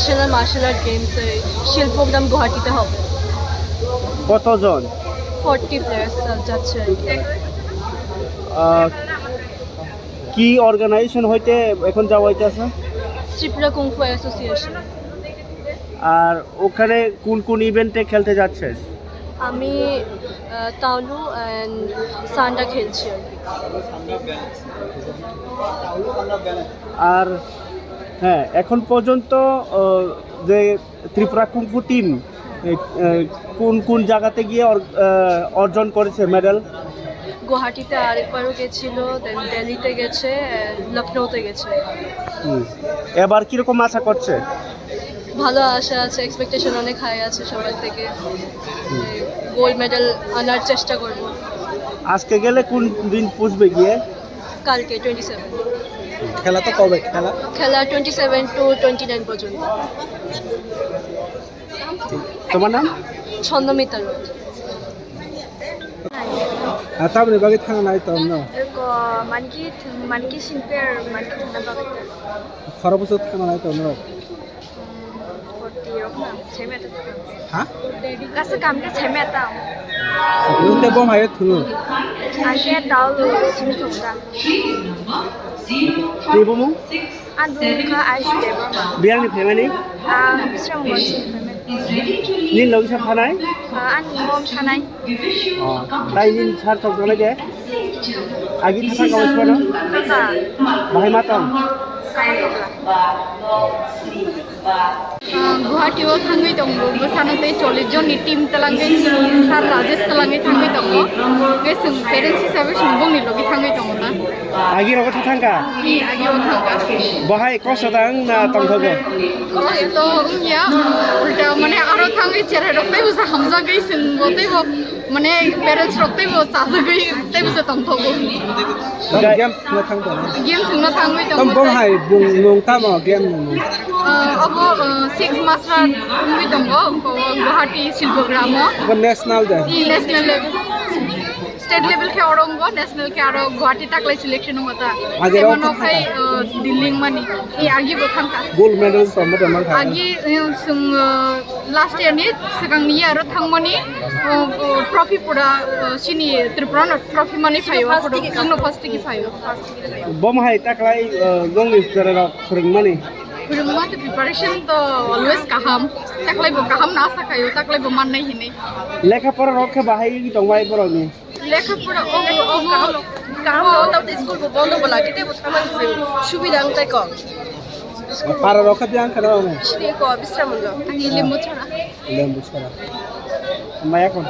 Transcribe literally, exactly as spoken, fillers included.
National martial art games এই শিল্পগ্রাম গুয়াহাটিতে হবে। কতজন? ফর্টি প্লাস যাচ্ছে আর কি। আহ, কি অর্গানাইজেশন হইতে এখন যাওয়া হইতেছে? Tripura kung fu association. আর ওখানে কোন কোন ইভেন্টে খেলতে যাচ্ছেন? আমি আহ, তাওলু অ্যান্ড সান্ডা খেলছি আর কি। আর হ্যাঁ, এখন পর্যন্ত আহ, যে ত্রিপুরা কুংফু টিম কোন কোন জায়গাতে গিয়ে অর- আহ, অর্জন করেছে মেডেল? গুয়াহাটিতে আরেকবারও গেছিল, দেন দিল্লিতে গেছে, and লখনৌতে গেছে। হুম। এবার কিরকম আশা করছে? ভালো আশা আছে, এক্সপেকটেশন অনেক হাই আছে সবার থেকে। গোল্ড মেডেল আনার চেষ্টা করব। আজকে গেলে কোন দিন পুষবে গিয়ে? কালকে টোয়েন্টি সেভেন। খেলা তো কবে খেলা? খেলা twenty seven to twenty nine পর্যন্ত। তোমার নাম? ছন্দমিতা রয়। Ah, tamni bagwi thang nai tong no? Eko manki thung, manki simper, manki thungna bagwi. Khoro bwswk thang nai tong no? Forty rok na, semi ata thang. Ha? Kasa kam ke semi ata. Nung te bom hai thung. Ake tau lo sim thung ta. Ni bomo? Ang dun kha Aishu Debbarma. Biyang ni family? Ah, Bisramganj ni family. Ni logi sa phanai? Ah, ang mom phanai. Oh, tai ni sar chok jole de? Agi thapa kau sipano? Papa. Bahai matang? Kama tokla. Ah, Guwahati o thangwi tongo, bwsano tei chollish jonni team twlangwi sir Rajesh twlangwi thangwi tongo. Tei chwng parents hisabe chwng bongni logi thangwi tongo na. Agi rogo tha thangkha? Ni agi o thangkha. Bahai kosto tang na tongthogo? Kosto wngya, ulta mane aro thangwi cherai rok tei bwsa hamjagwi chwng bo tei bo mane parents rok tei bo chajagwi tei bwsa tongthogo. Tamo game thwngna thang tongo? Game thwngna thangwi tongo. Tamo bom hai bung nung tamo game nung? Ah, obo, ah, six masra wngwi tongo, Guwahati Shilpogramo. Obo national de? Ni national level. State level khe oro wngbo, national khe aro Guwahati taklai selection wngbo ta. Agi rok Semano thangkha? Khai, ah, Delhi wngmani. Ni agi bo thangkha. Gold medal sombo tongma kha? Agi, eh, chwng, ah, last year ni, swkang ni year o thangmani, ah, ah, trophy pura, ah, chini Tripura no trophy mani phaio, first tigi phaio. Bom hai taklai, uh, nongni chwrai rok phwrwngmani? Phwrwngma to preparation to always kaham. Taklai bo kaham na asa khaio, taklai bo mannai hinwi. Lekha pora rok khe bahai wngwi tongbai borokni? Lekha pora o, o, o, kaham no, tamo school bo bondo bo lagi tei bo thamani se subida wng tai kok. Para rok khe biyang khana rok? Sini ko Bisramganj. Ani Lembuchhara. Lembuchhara. Maya kon?